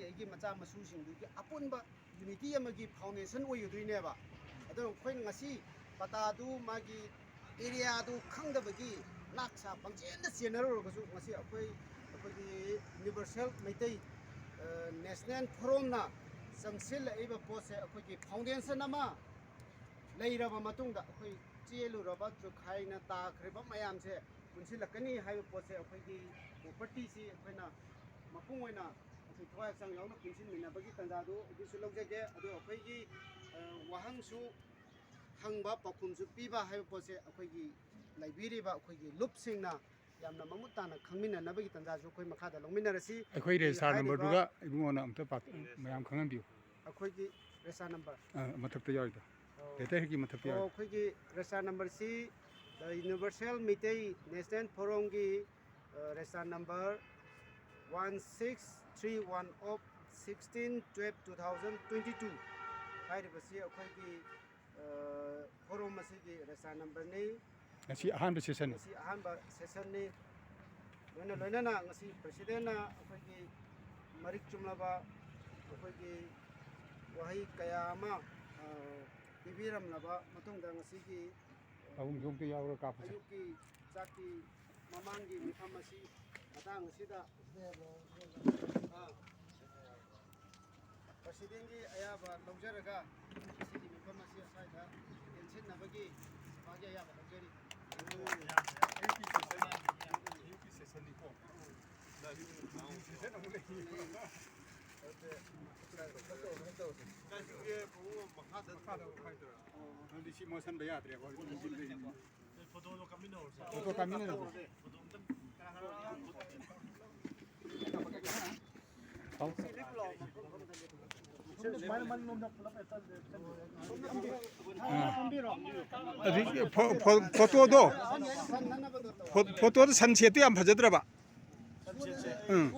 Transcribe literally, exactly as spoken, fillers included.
ꯑꯩꯒꯤ ꯃꯆꯥ ꯃꯁꯨꯁꯤꯡꯗꯨꯒꯤ ꯑꯄꯨꯟꯕ ꯌꯨꯅꯤꯇꯤ ꯑꯃꯒꯤ ꯐꯥꯎꯟꯗꯦꯁꯟ ꯑꯣꯏꯒꯗꯣꯏꯅꯦꯕ꯫ ꯑꯗꯨꯅ ꯑꯩꯈꯣꯏꯅ ꯉꯁꯤ ꯄꯇꯥꯗꯨ, ꯃꯥꯒꯤ ꯑꯦꯔꯤꯌꯥꯗꯨ ꯈꯪꯗꯕꯒꯤ ꯅꯥꯛꯁꯥ ꯄꯪꯆꯦꯟꯗ ꯆꯦꯟꯅꯔꯨꯔꯒꯁꯨ, ꯉꯁꯤ ꯑꯩꯈꯣꯏ, ꯑꯩꯈꯣꯏꯒꯤ ꯌꯨꯅꯤꯚꯔꯁꯦꯜ ꯃꯩꯇꯩ, ꯑ, ꯅꯦꯁꯅꯦꯜ ꯐꯣꯔꯝꯅ ꯆꯪꯁꯤꯜꯂꯛꯏꯕ ꯄꯣꯠꯁꯦ ꯑꯩꯈꯣꯏꯒꯤ ꯐꯥꯎꯟꯗꯦꯁꯟ ꯑꯃ ꯂꯩꯔꯕ ꯃꯇꯨꯡꯗ, ꯑꯩꯈꯣꯏ ꯆꯦꯜꯂꯨꯔꯕ ꯆꯨꯈꯥꯏꯅ ꯇꯥꯈ꯭ꯔꯤꯕ ꯃꯌꯥꯝꯁꯦ ꯄꯨꯟꯁꯤꯜꯂꯛꯀꯅꯤ ꯍꯥꯏꯕ ꯄꯣꯠꯁꯦ, ꯑꯩꯈꯣꯏꯒꯤ ꯄ꯭ꯔꯣꯄꯔꯇꯤꯁꯤ ꯑꯩꯈꯣꯏꯅ ꯃꯄꯨꯡ ꯑꯣꯏꯅ ꯑꯩꯈꯣꯏ ꯊꯋꯥꯏ ꯍꯛꯆꯥꯡ ꯌꯥꯎꯅ ꯄꯨꯟꯁꯤꯟꯃꯤꯟꯅꯕꯒꯤ ꯇꯥꯟꯖꯥꯗꯨ ꯑꯗꯨꯁꯨ ꯂꯧꯖꯒꯦ꯫ ꯑꯗꯨꯒ ꯑꯩꯈꯣꯏꯒꯤ, ꯑ, ꯋꯥꯍꯪꯁꯨ ꯍꯪꯕ, ꯄꯥꯎꯈꯨꯝꯁꯨ ꯄꯤꯕ ꯍꯥꯏꯕ ꯄꯣꯠꯁꯦ ꯑꯩꯈꯣꯏꯒꯤ ꯂꯩꯕꯤꯔꯤꯕ ꯑꯩꯈꯣꯏꯒꯤ ꯂꯨꯞꯁꯤꯡꯅ ꯌꯥꯝꯅ ꯃꯃꯨꯠ ꯇꯥꯅ ꯈꯪꯃꯤꯟꯅꯅꯕꯒꯤ ꯇꯥꯟꯖꯥꯁꯨ ꯑꯩꯈꯣꯏ ꯃꯈꯥꯗ ꯂꯧꯃꯤꯟꯅꯔꯁꯤ꯫ ꯑꯩꯈꯣꯏ ꯔꯦꯖꯤꯁꯇꯥꯔ ꯍꯥꯏꯔꯤꯕ ꯅꯝꯕꯔꯗꯨꯒ ꯏꯕꯨꯡꯉꯣꯅ ꯑꯝꯇ ꯄꯥ-, ꯃꯌꯥꯝ ꯈꯪꯍꯟꯕꯤꯌꯨ꯫ ꯑꯩꯈꯣꯏꯒꯤ ꯔꯦꯖꯤꯁꯇꯥꯔ ꯅꯝꯕꯔ꯫ ꯑ, ꯃꯊꯛꯇ ꯌꯥꯎꯔꯤꯗꯣ꯫ ꯑꯣ꯫ ꯂꯦꯇꯔ ꯍꯦꯛꯀꯤ ꯃꯊꯛꯇ ꯑꯣ, ꯌꯥꯎꯔꯤꯗꯣ꯫ ꯑꯩꯈꯣꯏꯒꯤ ꯔꯦꯖꯤꯁꯇꯥꯔ ꯅꯝꯕꯔꯁꯤ The Universal Meitei National Forumꯒꯤ, ꯑ, register number one six three one of sixteen twelve two thousand twenty two ꯍꯥꯏꯔꯤꯕꯁꯤ ꯑꯩꯈꯣꯏꯒꯤ, ꯑ, ꯐꯣꯔꯝ ꯑꯁꯤꯒꯤ ꯔꯦꯖꯤꯁꯇꯥꯔ ꯅꯝꯕꯔꯅꯤ꯫ ꯉꯁꯤ ꯑꯍꯥꯟꯕ ꯁꯦꯁꯟ꯫ ꯉꯁꯤ ꯑꯍꯥꯟꯕ ꯁꯦꯁꯟꯅꯤ꯫ ꯂꯣꯏꯅ ꯂꯣꯏꯅꯅ ꯉꯁꯤ ꯄ꯭ꯔꯁꯤꯗꯦꯟꯅ ꯑꯩꯈꯣꯏꯒꯤ ꯃꯔꯤꯛ ꯆꯨꯝꯂꯕ ꯑꯩꯈꯣꯏꯒꯤ ꯋꯥꯍꯩ ꯀꯌꯥ ꯑꯃ, ꯑ, ꯄꯤꯕꯤꯔꯝꯂꯕ ꯃꯇꯨꯡꯗ ꯉꯁꯤꯒꯤ ꯑꯍꯨꯝꯁꯨ ꯑꯝꯇ ꯌꯥꯎꯔ ꯀꯥꯞꯄꯁꯦ꯫ ꯑꯌꯨꯛꯀꯤ ꯆꯥꯛꯀꯤ ꯃꯃꯥꯡꯒꯤ ꯃꯤꯐꯝ ꯑꯁꯤ ꯃꯇꯥꯡ ꯑꯁꯤꯗ, ꯑ, ꯄ꯭ꯔꯁꯤꯗꯦꯟꯒꯤ ꯑꯌꯥꯕ ꯂꯧꯖꯔꯒ ꯉꯁꯤꯒꯤ ꯃꯤꯐꯝ ꯑꯁꯤ ꯑꯁ꯭ꯋꯥꯏꯗ ꯇꯦꯟꯁꯤꯟꯅꯕꯒꯤ ꯃꯥꯒꯤ ꯑꯌꯥꯕ ꯂꯧꯖꯔꯤ꯫ ꯑꯌꯨꯛꯀꯤ ꯁꯦꯁꯟ, ꯑꯌꯨꯛꯀꯤ ꯁꯦꯁꯟꯅꯤꯀꯣ꯫ ꯅꯨꯡꯊꯤꯜ ꯁꯦꯁꯟ ꯑꯃꯨꯛ ꯂꯩ꯫ ꯀꯥꯏ ꯆꯠꯂꯨꯒꯦ? ꯄꯨꯡ ꯃꯈꯥꯗ ꯃꯈꯥꯗ ꯍꯥꯏꯗꯣꯏꯔꯥ? ꯑꯗꯨꯗꯤ ꯁꯤ ꯃꯣꯠꯁꯟꯕ ꯌꯥꯗ꯭ꯔꯦꯕ꯫ ꯐꯣꯇꯣꯗꯣ ꯀꯥꯃꯤꯟꯅꯔꯁꯦ꯫ ꯐꯣꯇꯣ ꯀꯥꯃꯤꯟꯅꯔꯁꯦ꯫ ꯑꯗꯨꯗꯤ ꯐꯣ-, ꯐꯣ-, ꯐꯣꯇꯣꯗꯣ, ꯐꯣ-, ꯐꯣꯇꯣꯗꯣ ꯁꯟꯁꯦꯠꯇꯣ ꯌꯥꯝ ꯐꯖꯗ꯭ꯔꯕ? ꯎꯝ꯫